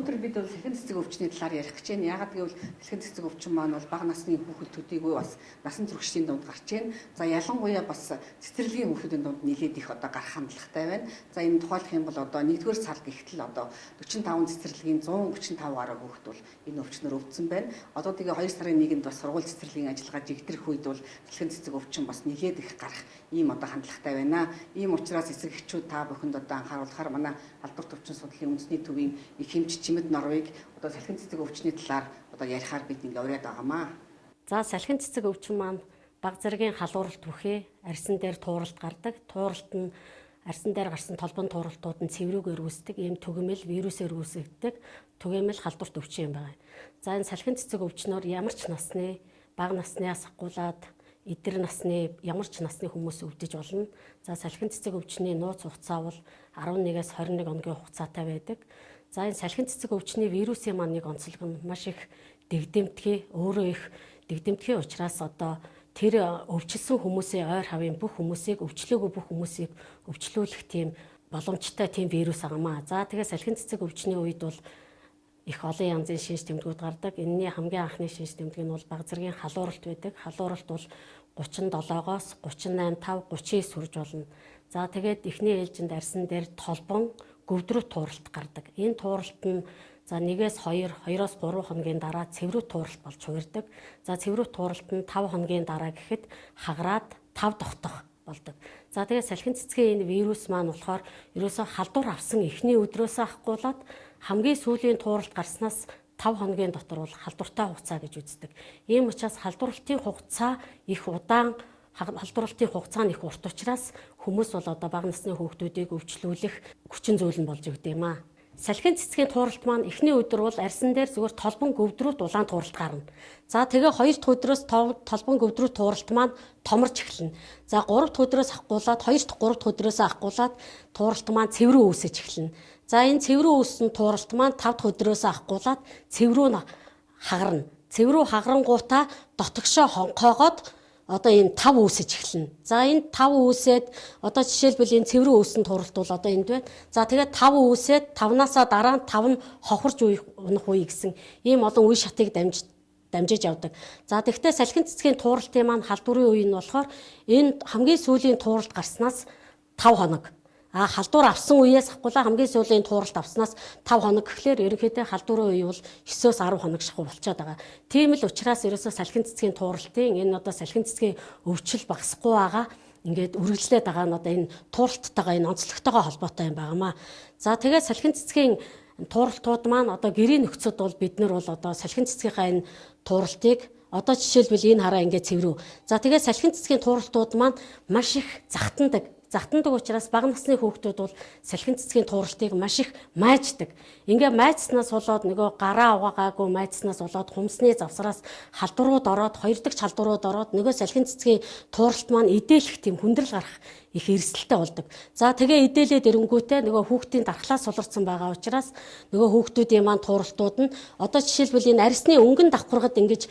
Өнөөдөр бид бол салхин цэцэг өвчний талаар ярих гэж байна. Яагаад гэвэл салхин цэцэг өвчин маань бол бага насны хүүхэд төдийгүй бас насан туршидын дунд гарч байна. За ялангуяа бас цэцэрлэгийн хүүхдүүдийн дунд нэлээд их одоо гарах хандлагатай байна. За энэ тухайлах юм бол одоо 1-р сар гэхтэл одоо 45 цэцэрлэгийн 135 гаруй хүүхэд бол энэ өвчнөр өвдсөн байна. Одоо тэгээ 2 сарын 1-нд бас сургууль цэцэрлэгийн ажиллагаа жигдрэх үед бол салхин цэцэг өвчин бас нэлээд их гарах ийм одоо хандлагатай байна. Ийм учраас эцэг эхчүүд та бүхэнд одоо анхааруулахаар манай алдарт өвчин судлалын үндэсний төвийн их хэмч Чимэд Норвег одоо салхин цэцэг өвчний талаар одоо ярихаар бид ингээ уриад байгаамаа. За салхин цэцэг өвчин маань баг зэргийн халууралт бүхий арьсан дээр тууралт гардаг. Тууралт нь арьсан дээр гарсан толбон тууралтууд нь цэврүүгээр үүсдэг. Ийм түгэмэл вирусээр үүсгдэг түгээмэл халдварт өвчин юм байна. За энэ салхин цэцэг өвчнөөр ямар ч насны, бага наснаас ахгуулаад эдэр насны, ямар ч насны хүмүүс өвдөж болно. За салхин цэцэг өвчний нууц хугацаа бол 11-ээс 21 хоногийн хугацаатай байдаг. За энэ салхин цэцэг өвчний вирусын маань нэг онцлог нь маш их дэгдэмтгий, өөрөө их дэгдэмтгий учраас одоо тэр өвчлсөн хүмүүсийн ойр хавийн бүх хүмүүсийг өвчлөөгүй бүх хүмүүсийг өвчлүүлэх тийм боломжтой тийм вирус аgamаа. За тэгээ салхин цэцэг өвчний үед бол их олон янзын шинж тэмдгүүд гардаг. Энэний хамгийн анхны шинж тэмдэг нь бол баг зэргийн халууралт байдаг. Халууралт бол 37-оос 38, 5, 39 хүрж болно. За тэгээд эхний ээлжинд арьсан дээр толбон гөвдрүү тууралт гардаг. Энэ тууралт нь за 1-ээс 2, 2-оос 3 хоногийн дараа цэврүү тууралт болж хувирдаг. За цэврүү тууралт нь 5 хоногийн дараа гэхэд хагараад 5 тогтох болдог. За тэгээд салхин цэцгийн энэ вирус маань болохоор ерөөсөө халдвар авсан эхний өдрөөсөө ахгуулаад хамгийн сүүлийн тууралт гарснаас 5 хоногийн дотор бол халдвартай хугацаа гэж үздэг. Ийм учраас халдварлалтын хугацаа их удаан, халдварлалтын хугацаа нь их урт учраас хүмүүс бол одоо бага насны хүүхдүүдийг өвчлүүлэх хүчин зүйл нь болж өгд юм аа. Салхин цэцгийн тууралт маань эхний өдөр бол арьсан дээр зүгээр толбон гөвдрүүт улаан тууралт гарна. За тэгээ хоёр дахь өдрөөс толбон гөвдрүүт тууралт маань томорч эхэлнэ. За гурав дахь өдрөөс ахгуулаад хоёр дахь гурав дахь өдрөөс ахгуулаад тууралт маань цэврүү үүсэж эхэлнэ. За энэ цэврүү үүссэн тууралт маань тав дахь өдрөөс ахгуулаад цэврүү нь хагарна. Цэврүү хагарангуудаа дотгошоо хонхоогоод одоо ийм тав үүсэж эхэлнэ. За энэ тав үүсээд одоо жишээлбэл энэ цэврүү үүссэн тууралт бол одоо энд байна. За тэгээд тав үүсээд тавнаасаа дараа нь тав нь хохирч унах үе гэсэн ийм олон үе шатыг дамжиж явдаг. За тэгвэл салхин цэцгийн тууралтын маань халдварын үе нь болохоор энэ хамгийн сүүлийн тууралт гарснаас 5 хоног. А халдвар авсан үеэс ахгуулаа хамгийн сүүлийн тууралт авснаас 5 хоног гэхлээр ерөнхийдөө халдварын үе бол 9-өөс 10 хоног шахуу болчиход байгаа. Тийм л учраас ерөөсөө салхин цэцгийн тууралтын энэ одоо салхин цэцгийн өвчл багасахгүй байгаа ингээд үргэлжлээд байгаа нь одоо энэ тууралттайгаа, энэ онцлогтойгоо холбоотой юм байгаамаа. За тэгээд салхин цэцгийн тууралтууд маань одоо гэрийн нөхцөд бол бид нар бол одоо салхин цэцгийнхаа энэ тууралтыг одоо жишээлбэл энэ хараа ингээд цэврүү. За тэгээд салхин цэцгийн тууралтууд маань маш их захтандаг. Захтандаг учраас бага насны хүүхдүүд бол салхин цэцгийн тууралтыг маш их майждаг. Ингээ майжснаас болоод нөгөө гараа угаагаагүй майжснаас болоод хумсны завсраас халдварууд ороод, хоёр дахь халдварууд ороод нөгөө салхин цэцгийн тууралт маань идээлэх тийм хүндрэл гарах их эрсдэлтэй болдог. За тэгээ идээлээд ирэнгүүтээ нөгөө хүүхдийн дархлаа суларсан байгаа учраас нөгөө хүүхдүүдийн маань тууралтууд нь одоо жишээлбэл энэ арьсны өнгөн давхаргад ингэж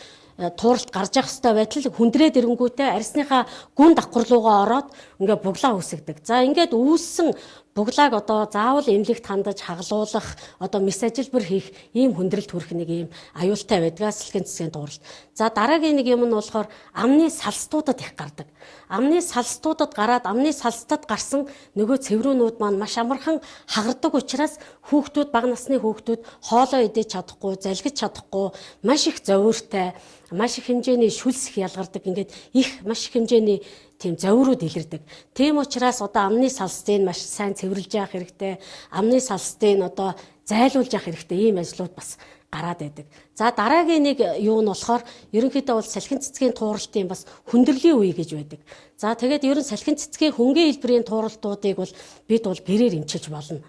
тууралт гарч явах хэвээр байтал хүндрээд ирэнгүүтээ арьсныхаа гүн давхар руугаа ороод ингээ буглаа үүсгдэг. За ингээд үүссэн буглааг одоо заавал эмнэлэгт хандаж хаглуулах, одоо мэс ажилбар хийх ийм хүндрэлт хүрэх нэг ийм аюултай байдгаа салхин цэцгийн тууралт. За дараагийн нэг юм нь болохоор амны салстуудад их гардаг. Амны салстуудад гараад амны салстад гарсан нөгөө цэврүүнүүд маань маш амархан хагардаг учраас хүүхдүүд, бага насны хүүхдүүд хоолоо идэж чадахгүй, залгиж чадахгүй, маш их зовиуртай, маш их хэмжээний шүлс их ялгардаг. Ингээд их маш их хэмжээний тийм зовирууд илэрдэг. Тийм учраас одоо амны салстыг маш сайн цэвэрлж явах хэрэгтэй. Амны салстыг одоо зайлуулж явах хэрэгтэй ийм ажлууд бас гараад байдаг. За дараагийн нэг юу нь болохоор ерөнхийдөө бол салхин цэцгийн тууралтын бас хүндрэлийн үе гэж байдаг. За тэгээд ерөн салхин цэцгийн хөнгөн хэлбэрийн тууралтуудыг бол бид бол гэрээр эмчилж болно.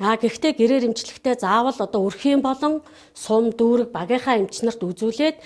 А гэхдээ гэрээр эмчлэхдээ заавал одоо өрхийн болон сум дүүрэг багийнхаа эмч нарт үзүүлээд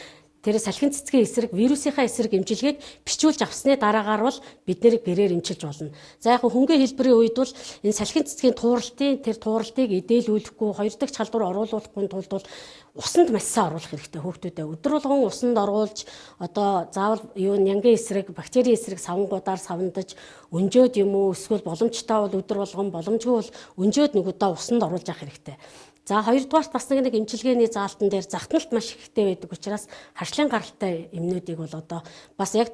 тэр салхин цэцгийн эсрэг, вирусынхаа эсрэг эмчилгээг бичүүлж авсны дараагаар бол бид нэр гэрээр эмчилж болно. За яг хөнгөн хэлбэрийн үед бол энэ салхин цэцгийн тууралтын тэр тууралтыг идээлүүлэхгүй, хоёр дахь халдвар оруулахгүй тулд бол усанд маш сайн оруулах хэрэгтэй хүүхдүүдэд. Өдөр болгон усанд оруулж одоо заавал юу нянгийн эсрэг, бактерийн эсрэг савангуудаар савндаж өнжөөд юм уу, эсвэл боломжтой бол өдөр болгон, боломжгүй бол өнжөөд нэг удаа усанд оруулж явах хэрэгтэй. За хоёрдугаарт бас нэг эмчилгээний заалтан дээр захтналт маш ихтэй байдаг учраас харшлын гаралтай эмнүүдийг бол одоо бас яг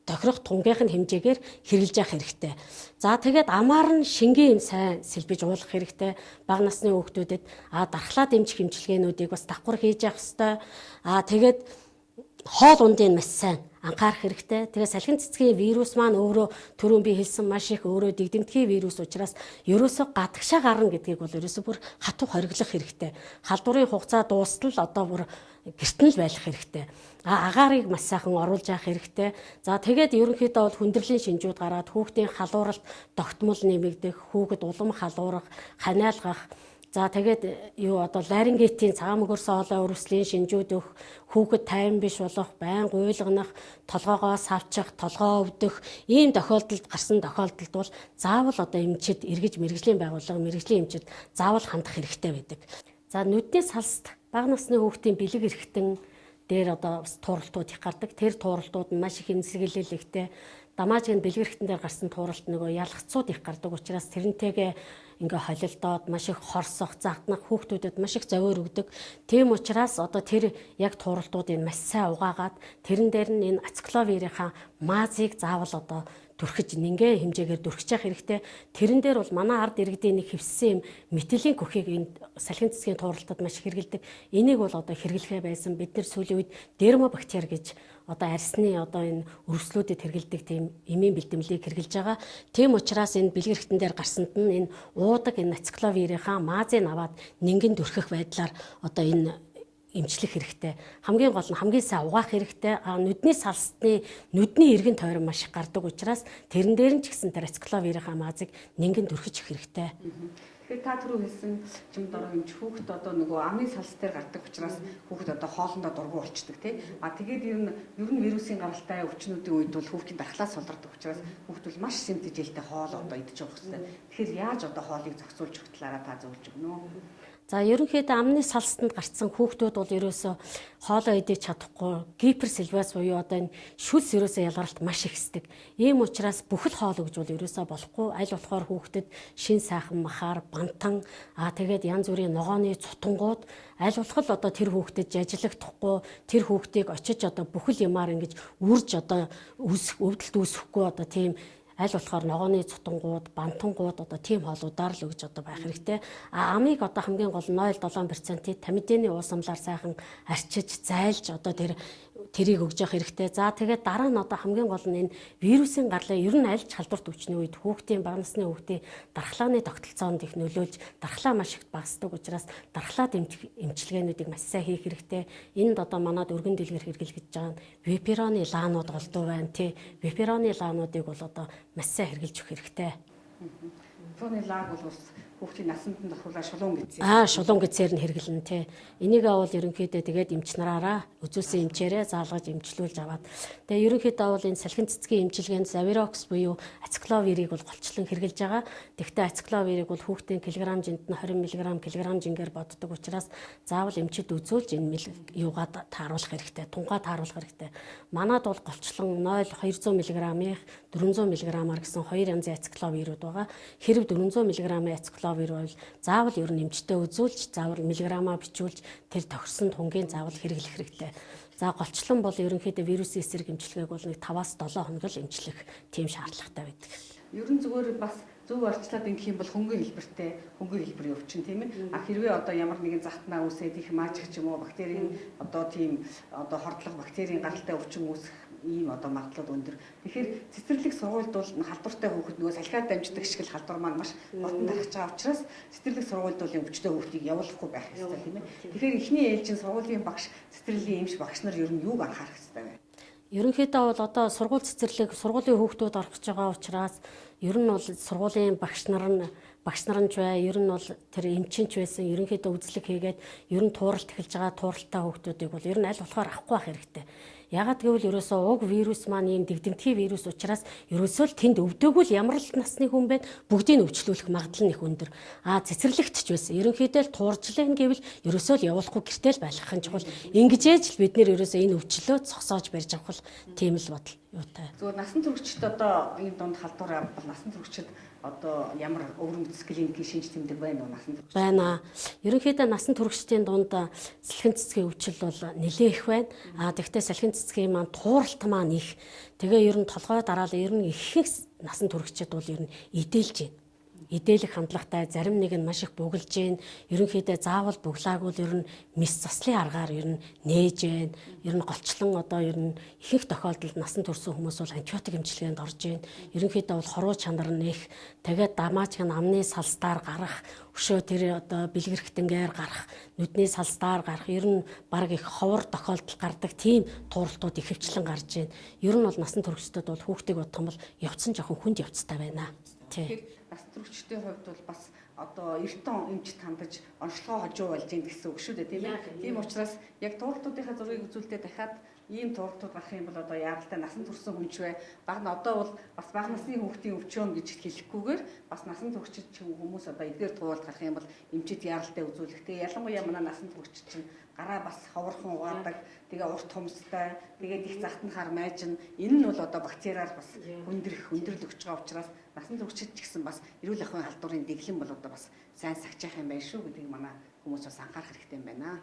тохирох тунгийнх нь хэмжээгээр хэрэглэж явах хэрэгтэй. За тэгээд амаар нь шингэн эм сайн сэлбэж уулгах хэрэгтэй. Бага насны хүүхдүүдэд дархлаа дэмжих эмчилгээнүүдийг бас давхар хийж явах хэрэгтэй. Тэгээд хоол ундыг маш сайн анхаарах хэрэгтэй. Тэгээ салхин цэцгийн вирус маань өөрөө түрүүн би хэлсэн маш их өөрөө дэгдэмтгий вирус учраас ерөөсөө гадагшаа гарна гэдгийг бол ерөөсөө бүр хатуу хориглох хэрэгтэй. Халдварын хугацаа дуустал одоо бүр гэрт нь л байх хэрэгтэй. Агаарыг маш сайхан оруулж явах хэрэгтэй. За тэгээд ерөнхийдөө бол хүндрэлийн шинжүүд гараад хүүхдийн халууралт тогтмол нэмэгдэх, хүүхэд улам халуурах, ханиалгах. За тэгээд юу одоо ларингитийн цагаан мөгөрсөн хоолой өрөвслийн шинжүүд өгөх, хүүхэд тайван биш болох, байн гуйлганах, толгоогоо савчих, толгоо өвдөх ийм тохиолдолд гарсан тохиолдолд бол заавал одоо эмчид эргэж мэргэжлийн байгууллага, мэргэжлийн эмчид заавал хандах хэрэгтэй байдаг. За нүдний салст бага насны хүүхдийн бэлэг эрхтэн дээр одоо бас тууралтууд их гардаг. Тэр тууралтууд нь маш их эмзэглэл ихтэй. Дамаажиг нь бэлэг эрхтэн дээр гарсан тууралт нөгөө ялгцууд их гардаг учраас тэрнтэйгээ ингээ холилдоод маш их хорсох, загтнах хүүхдүүдэд маш их зовиор өгдөг. Тийм учраас одоо тэр яг тууралтуудыг маш сайн угаагаад тэрэн дээр нь энэ ацикловирийнхаа маазыг заавал одоо түрхэж нингээ хэмжээгээр дүрхэж явах хэрэгтэй. Тэрэн дээр бол манай ард иргэдийн нэг хэвссэн юм метилийн көхийг энэ салхин цэцгийн тууралтад маш их хэрэглэдэг. Энийг бол одоо хэрэглэхээ байсан. Бид нар сүүлийн үед дермобактер гэж одоо арьсны одоо энэ өрөвслүүдэд хэрэглэдэг тийм эмийн бэлтгэлийг хэрэглэж байгаа. Тийм учраас энэ бэлэг эрхтэн дээр гарсанд нь энэ уудаг энэ ацикловирийнхаа маазыг аваад нингэн дүрхэх байдлаар одоо энэ эмчлэх хэрэгтэй. Хамгийн гол нь хамгийн сайн угаах хэрэгтэй. Нүдний салстны нүдний эргэн тойрон маш их гардаг учраас тэрэн дээр нь ч гэсэн тэр ацикловирийнхаа маазыг нингэн дүрхэж өгөх хэрэгтэй. Тэгэхээр та түрүү хэлсэн чимд ороо юм хүүхэд одоо нөгөө амны салс дээр гардаг учраас хүүхэд одоо хоолндоо дургу болчдөг тий. Тэгээд ер нь вирусын гаралтай өвчнүүдийн үед бол хүүхдийн дархлаа сулардаг учраас хүүхэд бол маш сэмтижээлтэй хоол одоо идэж явах хэрэгтэй. Тэгэхээр яаж одоо хоолыг зохицуулж өгөх талаараа та зөвлөж өгнө үү? За ерөнхийдөө амны салстанд гарцсан хүүхдүүд бол ерөөсөө хоолоо идэж чадахгүй гиперсэлвас буюу одоо энэ шүлс ерөөсөө ялгаралт маш ихсдэг. Ийм учраас бүхэл хоол өгж бол ерөөсөө болохгүй. Аль болохоор хүүхдэд шин сайхан махаар, бантан, тэгээд янз бүрийн ногооны цутангууд аль болох л одоо тэр хүүхдэд жажлагдахгүй, тэр хүүхдийг очиж одоо бүхэл юмар ингэж үрж одоо үүсэх, өвдөлт үүсэхгүй одоо тийм аль болохоор ногооны цутангууд, бантангууд одоо тийм хоолуудаар л өгж одоо байх хэрэгтэй. Амыг одоо хамгийн гол 0.7%-ийн тамидины уусамлаар сайхан арчиж, зайлж одоо тэрийг өгж явах хэрэгтэй. За тэгээд дараа нь одоо хамгийн гол нь энэ вирусын гарлаа ер нь аль ч халдварт өвчний үед хүүхдийн бага насны хүүхдийн дархлааны тогтолцоонд их нөлөөлж дархлаа маш их багасдаг учраас дархлаа дэмжих эмчилгээнүүдийг маш сайн хийх хэрэгтэй. Энд одоо манад өргөн дэлгэр хэрэглэж байгаа нь випероны лаанууд голдуу байна тий. Випероны лаануудыг бол одоо маш сайн хэрэглэж өгөх хэрэгтэй. Випероны лааг бол бас хүүхдийн насанд нь тохируулаад шулуун гэцээр. Шулуун гэцээр нь хэрэглэнэ тий. Энийг авал ерөнхийдөө тэгээд эмч нараараа үзүүлсэн эмчээрээ заалгаж эмчлүүлж аваад. Тэгээ ерөнхийдөө бол энэ салхин цэцгийн эмчилгээнд Завирокс буюу ацикловирыг бол голчлон хэрэглэж байгаа. Тэгэхдээ ацикловирыг бол хүүхдийн килограмм жинд нь 20 мг килограмм жингээр боддог учраас заавал эмчид үзүүлж энэ юугаа тааруулах хэрэгтэй, тунгаа тааруулах хэрэгтэй. Манад бол голчлон 0.200 мг-ийн 400 мг-аар гэсэн хоёр янзын ацикловирууд байгаа. Хэрв 400 мг-ийн ацикловир бол заавал ер нь эмчтэй үзүүлж, заавал миллиграммаа бичүүлж тэр тохирсон тунгийн заавал хэрэглэх хэрэгтэй. За голчлон бол ерөнхийдөө вирусын эсрэг эмчилгээг бол нэг 5-7 хоног л эмчлэх тийм шаардлагатай байдаг. Ер нь зүгээр бас зөв арчлаад ингэх юм бол хөнгөн хэлбэртэй, хөнгөн хэлбэрийн өвчин тийм ээ. Хэрвээ одоо ямар нэгэн захтнаа үүсээд их маажих ч юм уу бактерийн одоо тийм одоо хордлого бактерийн гаралтай өвчин үүсэх ийм одоо магадлал өндөр. Тэгэхээр цэцэрлэг сургуульд бол халдвартай хүүхэд нөгөө салхиар дамждаг шиг л халдвар маань маш хурдан тархаж байгаа учраас цэцэрлэг сургуульд бол өвчтөе хүүхдийг явуулахгүй байх ёстой тийм ээ. Тэгэхээр эхний ээлжин сургуулийн багш, цэцэрлэгийн эмч багш нар ер нь юуг анхаарах ёстой вэ? Ерөнхийдөө бол одоо сургууль цэцэрлэг, сургуулийн хүүхдүүд орох гэж байгаа учраас ер нь бол сургуулийн багш нар нь ч бай, ер нь бол тэр эмчин ч байсан ерөнхийдөө үзлэг хийгээд ер нь тууралт эхэлж байгаа тууралтай хүүхдүүдийг бол ер нь аль болохоор авахгүй байх хэрэгтэй. Ягаад гэвэл ерөөсөө уг вирус маань ийм дэгдэмтгий вирус учраас ерөөсөө л тэнд өвдөөгүй л ямар л насны хүн байна бүгдийг өвчлүүлэх магадлал нь их өндөр. Цэцэрлэгт ч байсан. Ерөнхийдөө л тууржлаа гэвэл ерөөсөө л явуулахгүй гэртэл байлгах нь чухал. Ингэжээж л бид нэр ерөөсөө энэ өвчлөө зогсоож барьж авах л тийм л бодол. юутай. Зүгээр насан туршид одоо энэ дунд халдвар бол насан туршид одоо ямар өвөрмөц клиникийн шинж тэмдэг байна уу насан туршид? Байна. Ерөнхийдөө насан туршидын дунд салхин цэцгийн өвчл бол нэлээ их байна. А тэгвэл салхин цэцгийн маань тууралт маань их. Тэгээ ер нь толгой дараал ер нь их насан туршид бол ер нь эдэлж байна. Эдээлэх хандлагатай, зарим нэг нь маш их буглаж гин. Ерөнхийдөө заавал буглаагүй л ер нь мис заслын аргаар ер нь нээж гин. Ер нь голчлон одоо ер нь ихэнх тохиолдолд насан турсан хүмүүс бол антибиотик эмчилгээнд орж гин. Ерөнхийдөө бол хоруу чанар нь их. Тэгээд дамаач нь амны салстаар гарах, өшөө тэр одоо бэлгэрхтэнгээр гарах, нүдний салстаар гарах, ер нь баг их ховор тохиолдол гардаг тийм тууралтууд ихэвчлэн гарч гин. Ер нь бол насан туршидад бол хүүхдийг бодох юм бол явцсан жоохон хүнд явцтай байна. Тэгэхээр насан туршидын хувьд бол бас одоо эртэн эмчит хандаж онцлогоо хожуу болж гин гэсэн үг шүү дээ, тийм ээ. Тийм учраас яг тууралтуудынхаа зургийг үзүүлдэ дахиад ийм тууралтууд гарах юм бол одоо яаралтай насан турсан хүн ч бай. Баг нь одоо бол бас бага насны хүүхдийн өвчөөн гэж хэлэхгүйгээр бас насан туршид хүмүүс одоо эдгээр тууралт гарах юм бол эмчит яаралтай үзүүлэх. Тэгээ ялангуяа манай насан туршид чинь гараа бас ховорхон угаадаг, тэгээ урт хумстай, тэгээд их захтан майжин. Энэ нь бол одоо бактериар бас хүндрэх, хүндрэл өгч байгаа учраас насан туршид ч гэсэн бас эрүүл ахуйн халдварын дэглэм бол одоо бас сайн сагчаах юм байна шүү гэдгийг манай хүмүүс бас анхаарах хэрэгтэй юм байна.